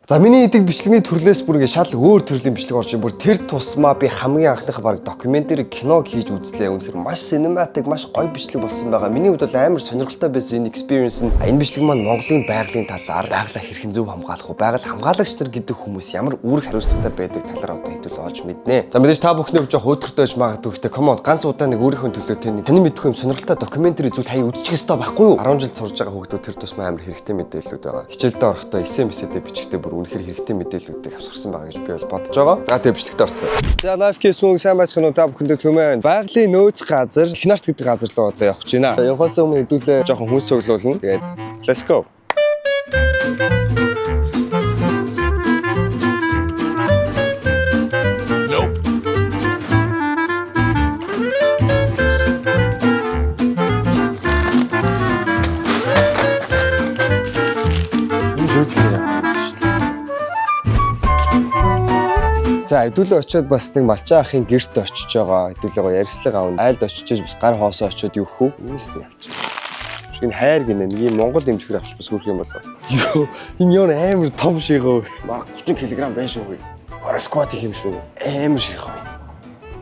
За, миний идэг бичлэгний төрлөөс бүр ингээ шал өөр төрлийн бичлэг орж ин. Бүр тэр тусмаа би хамгийн анхныхаа баг documentary кино хийж үзлээ. Үнэхээр маш cinematic, маш гоё бичлэг болсон байгаа. Миний хувьд бол амар сонирхолтой байсан энэ experience нь. Энэ бичлэг маань Монголын байгалийн талаар, байгалаа хэрхэн зөв хамгаалах уу, байгаль хамгаалагч нар гэдэг хүмүүс ямар үүрэг хариуцлагатай байдаг талаар одоо хэдүүл олж мэднэ. За, мэдээж та бүхний хувьд жоох өөдөртэй байж магадгүй, гэхдээ come on, ганц удаа нэг өөрийнхөө төлөө тэ нэг танин мэдгүй юм сонирхолтой documentary зүйл хаяа үзчих ёстой байхгүй юу? 10 жил сурж байгаа хүүхдүүд тэр тусмаа амар хэрэгтэй мэдээллүүд байгаа. Хичээлдээ орохдоо эсээ мэсэдээ бичгтээ бүр үнэхээр хэрэгтэй мэдээллүүдийг авсгарсан байгаа гэж би бол бодож байгаа. За, тэгээ бичлэгтээ орцгоё. За, live case мөн сайн байцгаана уу, та бүхэндээ төмөн. Байгалийн нөөц газар Эхнарт гэдэг газар руу одоо явах гэж байна. Явахаас өмнө хэдүүлээ жоохон хүнс цуглуулна. Тэгээд let's go. Энэ зүйл хэрэг шүү дээ. За, хэдүүлээ очиод бас нэг Малчаа ахын гэрт очиж байгаа. Хэдүүлээ гоё ярьцлага авна. Айлд очиж бас гар хоосоо очиод юу хөө. Энэс нь явчих. Энэ хайр гинэ, нэг юм Монгол эмчгэр авч бас хүрх юм болов. Йоо, энэ юу амар том шигөө. Бараг 30 кг байх шүү. Бараг squat хийх юм шүү. Амар шигөө.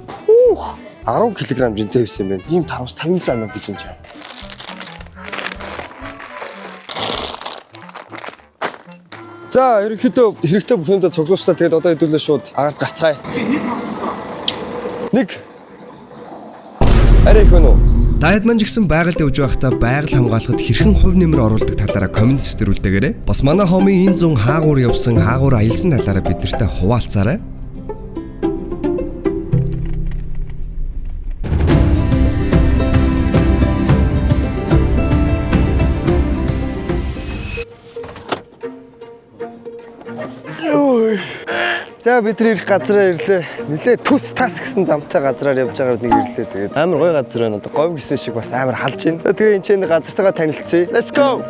Пүүх. 10 кг жинтэй байсан юм байна. Ийм 557 мянга гэж юм чаа. За, ерөнхийдөө хэрэгтэй бүх юмдаа цуглуулчлаа. Тэгээд одоо хэдүүлээ шууд агарт гарцгаая. Нэг. Арай их өнөө. Та хэд маань ч гэсэн байгальд явж байхдаа байгаль хамгаалахад хэрхэн хувь нэмэр оруулдаг талаараа comment хэсгээр үлдээгээрэй. Бас манай homie энэ зун хаагуур явсан, хаагуур аялсан талаараа бид нартай хуваалцаарай. За, бид нар ирэх газраа ирлээ. Нилээ түс тас гэсэн замтай газраар явж байгаад нэг ирлээ. Тэгээд амар гоё газар байна. Одоо говь гэсэн шиг бас амар халж байна. Тэгээ энэ ч нэг газартайгаа танилцъя. Let's go.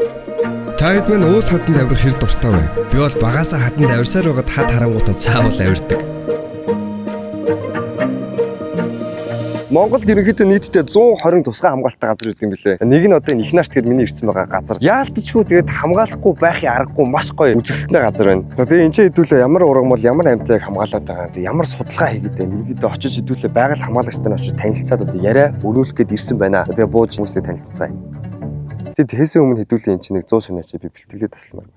Та хэд маань уул хаданд авирах хэр дуртай вэ? Би бол багасаа хаданд авирсаар байгаад хад харангуутаа заавал авирдаг. Монголд ерөнхийдөө нийтдээ 120 тусгай хамгаалалттай газар үүдэг юм билээ. Нэг нь одоо энэ Эхнарт гээд миний ирсэн байгаа газар. Яалтчгүй тэгээд хамгаалахгүй байхын аргагүй маш гоё үзэсгэлэнтэй газар байна. За, тэгээ энэ ч хэдүүлээ ямар ургамал, ямар амьтыг хамгаалаад байгаа. Тэгээ ямар судалгаа хийгээд байна. Ерөнхийдөө очиж хэдүүлээ байгаль хамгаалагчтай нь очиж танилцаад одоо яриа өрнүүлэх гээд ирсэн байна. Тэгээ бууж хүмүүстэй танилцацгаая. Тэгээ тэгэхээс өмнө хэдүүлээ энэ чинь нэг 100 сумын чи би бэлтгэлээ тасламаар.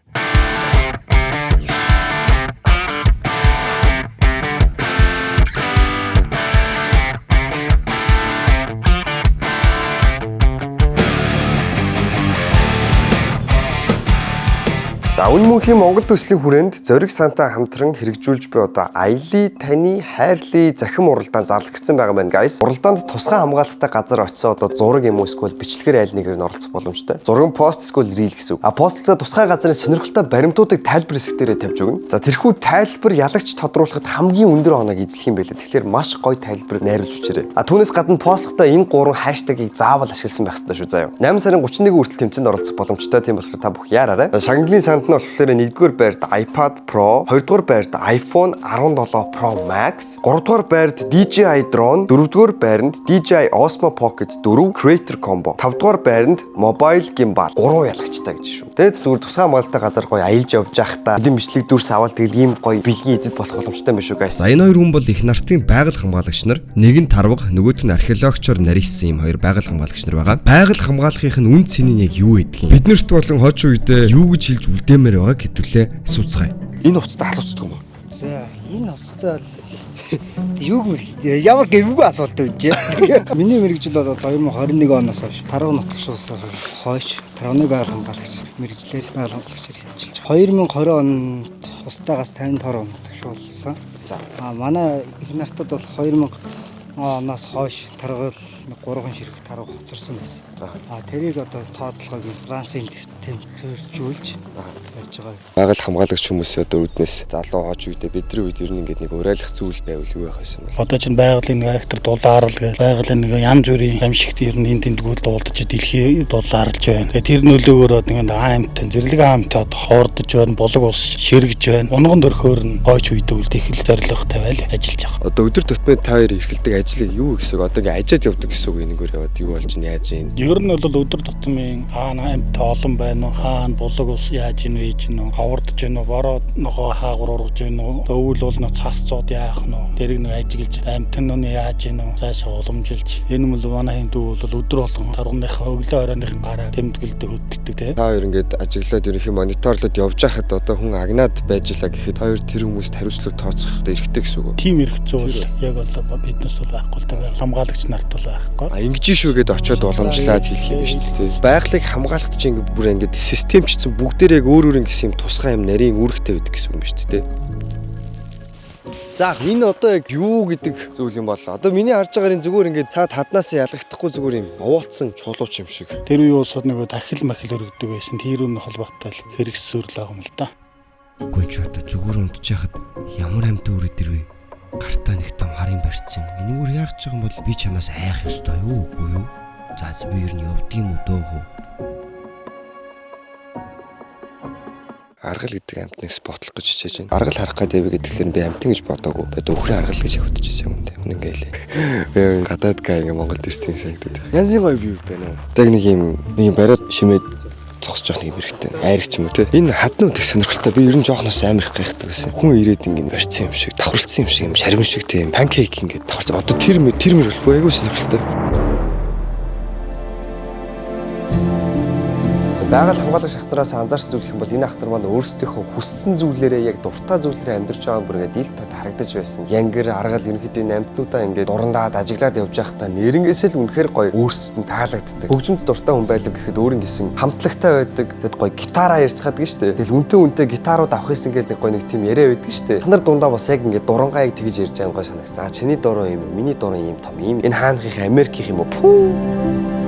За, үн мөнхийн Монгол төслийн хүрээнд Зориг сантай хамтран хэрэгжүүлж буй одоо аялын таны хайрлын захим уралдаан зарлагдсан байгаа маань, guys. Уралдаанд тусгай хамгаалалттай газар очисон одоо зураг юм уу эсвэл бичлэгээр айл нэгээр нь оролцох боломжтой. Зураг, пост эсвэл reel гэсэн үг. А постлоо тусгай газрын сонирхолтой баримтуудыг тайлбар хэсэг дээрээ тавьж өгнө. За, тэрхүү тайлбар ялагч тодруулахад хамгийн өндөр оноог эзлэх юм байлээ. Тэгэхээр маш гоё тайлбар найруулж өчээрэй. А түүнээс гадна постлохдоо энэ гурван hashtag ийг заавал ашигласан байх ёстой шүү заяа. 8 сарын 31 хүртэл тэмцээнд оролцох боломжтой. Тийм болохоор та бүх яараарай. Шагналын санд нь болохоор 1-р байрт iPad Pro, 2-р байрт iPhone 17 Pro Max, 3-р байрт DJI Drone, 4-р байранд DJI Osmo Pocket 4 Creator Combo, 5-р байранд Mobile Gimbal 3 ялагчтай гэж шүү. Тэгээд зүгээр тусгай хамгаалалттай газар гоё аялж явж байхдаа хэдэн бичлэг дүрс аваад тэгэл ийм гоё бэлгийн эзэд болох боломжтой юм биш үү, guys. За, энэ хоёр хүн бол их нартын байгаль хамгаалагч нар. Нэг нь тарвага, нөгөөх нь археологчоор нарийссан юм хоёр байгаль хамгаалагч нар байгаа. Байгаль хамгаалахын нь үн цэнийг яг юу гэдгийг бид нарт болон хойч үедээ юу гэж хэлж үлдээмээр байгааг хэдүүлээ асууцгаая. Энэ хувцастай халууцдаг юм уу? За, энэ хувцастай бол юуг мэрэгжил ямар гэвгүй асуулт өгч. Миний мэргэжил бол 2021 оноос хойш тарвага нутагшуулсаас хойш тарваганы байгаль хамгаалагч мэргэжлээр байгаль хамгаалагчаар ажиллаж байгаа. 2020 онд тусдаагаас 50 тарвага нутагшуулсан. За. А манай их нартад бол 2000 оноос хойш тарвал нэг 3 ширхэг тарвага хоцорсон байсан. А тэрийг одоо тоотлогыг балансын тэмцвэржүүлж барьж байгаа. Байгаль хамгаалагч хүмүүсийн одоо үүднээс залуу хойч үедээ бидний үед ер нь ингээд нэг уриалах зүйл байвал юу байх байсан бол? Одоо чинь байгалийн нэг актер дулаарл гэл байгалийн нэг янз бүрийн амьшигт ер нь энэ тэндгүүл дуулдаж дэлхий дулаарлж байна. Тэгээ тэр нөлөөгөөр одоо нэг аамтай зэрлэг аамтай одоо хоордож байна, булаг ус ширгэж байна. Унган дөрхөөр нь хойч үедээ үлдэх л зорилго тавиал ажиллаж байгаа. Одоо өдөр тутмын та хоёр эрхэлдэг ажлыг юу гэсэн үг? Одоо ингээ ажаад явдаг гэсэн үг, энэгээр яваад юу болж ин яаж юм? Ер нь бол өдөр тутмын хаана амьтан олон байна. байна уу? Хаана булаг ус яаж ийн вэ гэж нөө ховордож гин үү? Бороо ногоо хаагур ургаж гин үү? Өвөл бол нөө цас цууд яах нь вэ? Тэрийг нэг ажиглаж амтан нь яаж ийн үү? Цаашаа уламжилж. Энэ мөл манай хин дүү бол өдөр болгон таргийнхаа өглөө оройныхан гараа тэмдэглэдэг хөдөлдөг те. Та хоёр ингээд ажиглаад ерөнхий мониторлоод явж байхад одоо хүн агнаад байж лаа гэхэд хоёр тэр хүмүүст хариуцлага тооцох одоо эрхтэй гэсэн үг үү? Тим эрх зүй бол яг бол биднес бол байхгүй л дээ. Хамгаалагч нарт бол байхгүй. А ингэж шүү гэдээ очиод уламжлаад хэлэх юм биш үү? Байгалыг хамгаалахад чинь ингээд бүр ингээд системчсэн бүгдээрээ яг өөр өөр ингэсэн юм тусгай юм нарийн үүрэгтэй байдаг гэсэн юм биш үү? За энэ одоо яг юу гэдэг зүйл юм бол одоо миний харж байгаагаар энэ зүгээр ингээд цаад хаднаас ялгахдахгүй зүгээр юм овоолцсон чулууч юм шиг. Тэр үе улсууд нөгөө дахил махил өргөдөг байсан. Тэр үн холбоотой л хэрэгсүүрл байгаа юм л да. Үгүй ч одоо зүгээр унтчихад ямар амьтан үрээд ирвэ? Гартаа нэг том харын барьцсан. Энэгээр яах ч юм бол би чамаас айх ёстой юу үгүй юу? За би ер нь явдгийм үү дөөхөө. Аргал гэдэг амьтныг спотлох гэж хичээж байна. Аргал харах гээд явъя гэдгээр би амьтан гэж бодоагүй. Би өхрийн аргал гэж явагдаж байсан юм дээ. Үнэн гэлээ. Би гадаад гай ингээ Монголд ирсэн юм санагдаад. Янзын гоё view байна уу? Одоо нэг юм нэг юм бариад шимээд зогсож явах нэг юм хэрэгтэй. Айраг ч юм уу те. Энэ хаднууд их сонирхолтой. Би ер нь жоохноос амар их гайхдаг байсан. Хүн ирээд ингээ барьсан юм шиг, давхарлцсан юм шиг юм шарвин шиг тийм панкейк ингээ давхарлцсан. Одоо тэр мөр тэр мөр болохгүй айгүй сонирхолтой. За байгаль хамгаалагч ах нараас анзаарч зүйл гэх юм бол энэ ах нар маань өөрсдийнхөө хүссэн зүйлээрээ яг дуртай зүйлээрээ амьдарч байгаа юм бүр ингээд ил тод харагдаж байсан. Янгэр аргал ерөнхийдөө энэ амьтнуудаа ингээд дурандаад ажиглаад явж байхдаа нэрнгээсээ л үнэхээр гоё өөрсдөд нь таалагддаг. Хөгжимд дуртай хүн байлаа гэхэд өөр ингэсэн хамтлагтай байдаг. Тэгэд гоё гитараа ярьцгаадаг шүү дээ. Тэгэл үнтэй үнтэй гитарууд авах хийсэн гэл нэг гоё нэг тийм яриа байдаг шүү дээ. Та нар дундаа бас яг ингээд дурангаа яг тэгж ярьж байгаа юм гоё санагдсан. А чиний дуран юм уу? Миний дуран ийм том ийм. Энэ хаанхих Америкийнх юм уу? Пүү.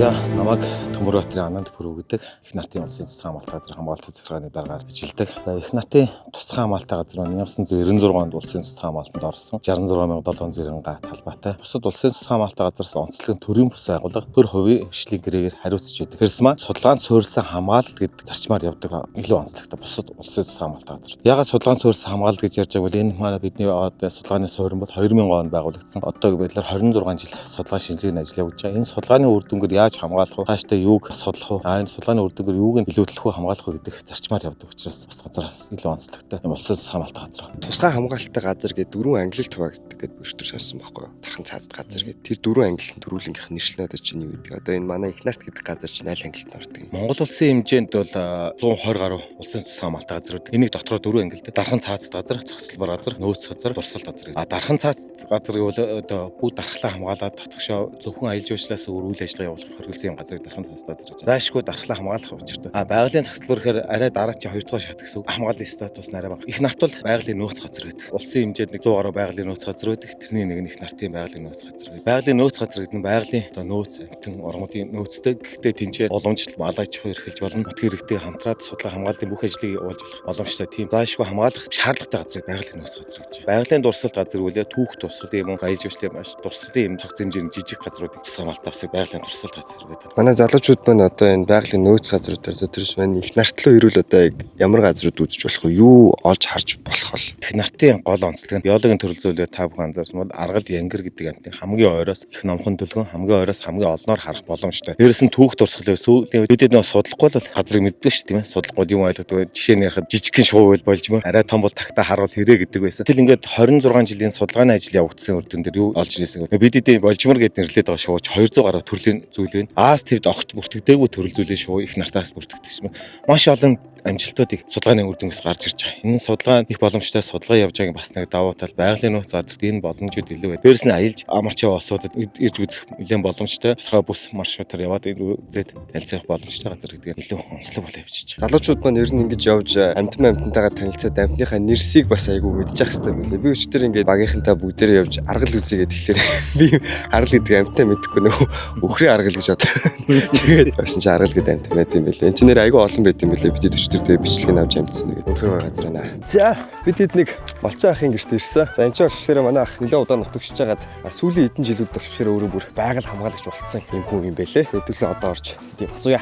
За намайг Төмөрбаатарын Ананд Пүрүү гэдэг их нартын улсын цэцэг хамгаалалт газар хамгаалалт захиргааны даргаар ажилладаг. За их нартын тусгай хамгаалалт газар нь 1996 онд улсын цэцэг хамгаалтанд орсон 66,790 га талбайтай. Бусад улсын цэцэг хамгаалалт газараас онцлог нь төрийн бус байгууллага төр хувийн хвшлийн гэрээгээр хариуцж байдаг. Тэрс маань судалгаанд суурилсан хамгаалалт гэдэг зарчмаар явдаг илүү онцлогтой бусад улсын цэцэг хамгаалалт газар. Ягаад судалгаанд суурилсан хамгаалалт гэж ярьж байгааг бол энэ манай бидний одоо судалгааны суурин бол 2000 онд байгуулагдсан. Одоо байдлаар 26 жил судалгаа шинжилгээний ажил явуулж байгаа. Энэ судалгааны үр дүнгээр яаж хамгаалах вэ? Цаашдаа юуг судлах вэ? А энэ судалгааны үр дүнгээр юуг нь илүүдлэх вэ, хамгаалах вэ гэдэг зарчмаар явдаг учраас бус газараас илүү онцлогтой юм улсын цэцэг хамгаалалт газар. Тусгай хамгаалалттай газар гэдэг дөрвөн ангилалд хуваагддаг гэдэг өчтөр сонссон байхгүй юу? Тархан цаазд газар гэдэг. Тэр дөрвөн ангилалд дөрвөлнгийнх нэршлээд одоо чинь юу гэдэг. Одоо энэ манай их нарт гэдэг газар чинь аль ангилалд ордог юм? Монгол улсын хэмжээнд бол 120 гаруй улсын цэцэг хамгаалалт газрууд. Энийг дотроо дөрвөн ангилдаг. Дархан цаазд газар, цогцлбор газар, нөөц газар, дурсгалт газар. А дархан цаазд газар гэвэл одоо бүгд дархлаа хамгаалаад дотгошоо зөвхөн аялал жуулчлалаас өөр үйл ажиллагаа явуулах хэрэглэсэн юм газрыг дархан цаазд газар гэж. Заашгүй дархлаа хамгаалах учиртай. А байгалийн цогцлбор гэхээр арай дараачийн хоёр дахь шат гэсэн үг. Хамгааллын статус нь арай бага. Их нарт бол байгалийн нөөц газар байдаг. Улсын хэмжээнд нэг 100 гаруй байгалийн нөөц газар байдаг. Тэрний нэг нь их нартын байгалийн нөөц газар гэдэг. Байгалийн нөөц газар гэдэг нь байгалийн одоо нөөц амтэн ургамлын нөөцтэй. Гэхдээ тэнцээ уламжлалт малайч эрхэлж болно. Нутгийн хэрэгтэй хамтраад судлаа хамгааллын бүх ажлыг явуулж болох боломжтой. Тийм заашгүй хамгаалах шаардлагатай газрыг байгалийн нөөц газар гэж. Байгалийн дурсгалт газар үлээ түүх тусгал юм уу аялал жуулчлалын маш дурсгалын юм тогц хэмжээний жижиг газруудыг тусгай хамгаалалт авсаг байгалийн дурсгалт газар гэдэг. Манай залуучууд маань одоо энэ байгалийн нөөц газруудаар зөвтөрс маань их нартлуу ирүүл одоо яг ямар газрууд үзэж болох вэ? Юу олж харж болох вэ? Их нартын гол онцлог нь биологийн төрөл зүйлээ та бүхэн анзаарсан бол аргал янгэр гэдэг амьтан хамгийн ойроос их номхон төлгөн хамгийн ойроос хамгийн олноор харах боломжтой. Дээрээс нь түүх дурсгал сүүлийн бидэд нөө судлахгүй л газрыг мэддэг шүү тийм ээ. Судлахгүй юм ойлгодог. Жишээ нь ярихад жижигхэн шувуу болж мөр арай том бол тагтаа харуул хэрэг гэдэг байсан. Тэгэл ингээд 26 жилийн судалгааны ажил явагдсан үр дүн дээр юу олж ирсэн вэ? Бидэд болжмор гэд нэрлээд байгаа шувууч 200 гаруй төрлийн зүйл байна. Аз твд огт бүртгэдэггүй төрөл зүйлийн шувуу их нартаас бүртгэдэг юм. Маш олон амжилтуудыг судалгааны үр дүнгээс гарч ирж байгаа. Энэ судалгаа их боломжтой судалгаа явж байгааг бас нэг давуу тал байгалийн нөөц газарт энэ боломжууд илүү байна. Дээрээс нь аялж амарч яваа улсуудад ирж үзэх нэлээд боломжтой. Тодорхой бүс маршрутаар яваад үзээд танилцах боломжтой газар гэдэг нь илүү онцлог болоо явчихж байгаа. Залуучууд маань ер нь ингэж явж амтан амтантайгаа танилцаад амтныхаа нэрсийг бас айгүй мэдчих хэрэгтэй байлээ. Би өчтөр ингээд багийнхантаа бүгдээрээ явж аргал үзье гэдэг тэгэхээр би аргал гэдэг амтаа мэдэхгүй нөгөө өхрийн аргал гэж бод. Тэгээд явсан чи аргал гэдэг амт байт юм байлээ. Энд чинь нэр айгүй олон байт юм байлээ. Бид өчтөр тэгээ бичлэгийг авч амтсан нэг. Үнэхээр гоё газар байна. За бид хэд нэг Малчин ахын гэрт ирсэн. За энэ ч болохоор манай ах нэлээд удаан нутагшиж хагаад сүүлийн хэдэн жилүүд болохоор өөрөө бүр байгаль хамгаалагч болцсон юм хүн юм байлээ. Тэгээд төлөө одоо орж тийм асууя.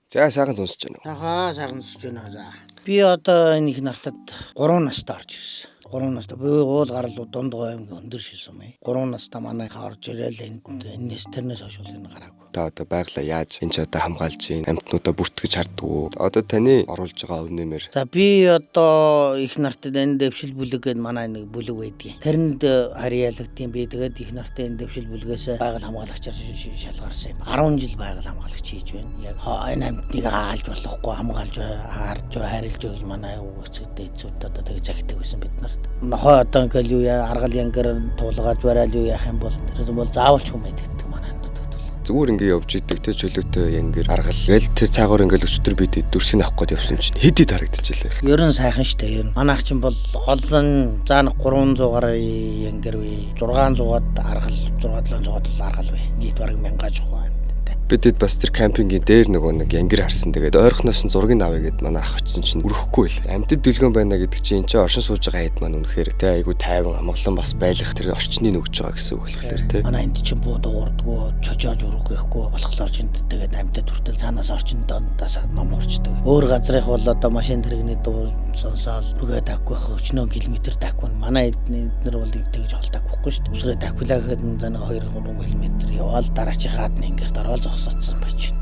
За сайхан сонсож байна уу? Ахаа сайхан сонсож байна за. Би одоо энэ их нартад 3 настай орж ирсэн. 3 настай буюу уул гарал дунд аймгийн өндөр шил сум. 3 настай манай орж ирээл энд энэс тэрнээс хойш бол энэ гараагүй. Та одоо байгалаа яаж энэ ч одоо хамгаалж гин амьтнуудаа бүртгэж харддаг уу? Одоо таны оруулж байгаа өв нэмэр. За, би одоо их нарт энэ дэвшил бүлэг гэдэг манай нэг бүлэг байдгийн. Тэрэнд харьяалагдсан би, тэгээд их нартай энэ дэвшил бүлгээс байгаль хамгаалагчаар шалгарсан юм. 10 жил байгаль хамгаалагч хийж байна. Яг энэ амьтныг аалж болохгүй, хамгаалж, харж, хайрлж гэж манай үгцэд эцүүд одоо тэг захидаг байсан бид нарт. Нохой одоо ингээл юу яа, аргал янгар туулгаад барайл юу яах юм бол тэр бол заавал ч хүм мэддэг манай нутагт бол. Зүгээр ингээ явж идэг те, чөлөөтэй янгэр аргал гээл тэр цаагаар ингээл өчтөр бид дүрсийг авах гээд явсан чинь хэд хэд харагдчихлээ. Ер нь сайхан штэ ер нь. Манайх чинь бол олон заа нэг 300 гаруй янгэр бий. 600-аад аргал, 6 700-аад бол аргал бий. Нийт бараг 1000 жохоо амьтантай. Бид хэд бас тэр camping ийн дээр нөгөө нэг янгир харсан. Тэгээд ойрхоноос нь зургийг авъя гэд манай ах очсон чинь өрөхгүй л. Амьтад дүлгэн байна гэдэг чинь энэ чинь оршин сууж байгаа хэд маань үнэхээр те айгу тайван амгалан бас байлах тэр орчныг өгч байгаа гэсэн үг болохоор те. Манай энд чинь буу дуурдгүү, чожоож өргөхгүй болохоор чинь тэгээд амьтад хүртэл цаанаас орчин дондоос ном хорчдөг. Өөр газрынх бол одоо машин тэрэгний дуу сонсоол өргөө давхгүй өчнөө километр давхгүй. Манай эднэр бол тэгж хол давхгүй шүү дээ. Үсрээ давхлаа гэхэд за нэг 2 3 километр яваал дараачихаа адны ингэрт ороод зогсоцсон байж байна.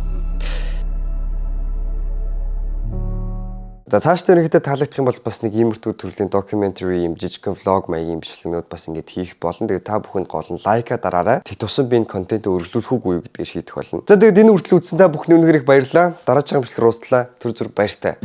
За, цаашдаа ерөнхийдөө таалагдах юм бол бас нэг иймэрхүү төрлийн documentary, юм жижигхэн vlog маягийн бичлэгнүүд бас ингэж хийх болно. Тэгээд та бүхэнд гол нь like аа дараарай. Тэг тусам би энэ контентыг өргөжлүүлэх үгүй юу гэдгийг шийдэх болно. За, тэгээд энэ хүртэл үзсэн та бүхний үнэхээр их баярлалаа. Дараагийн бичлэг рүү уулзлаа. Түр зүр баяртай.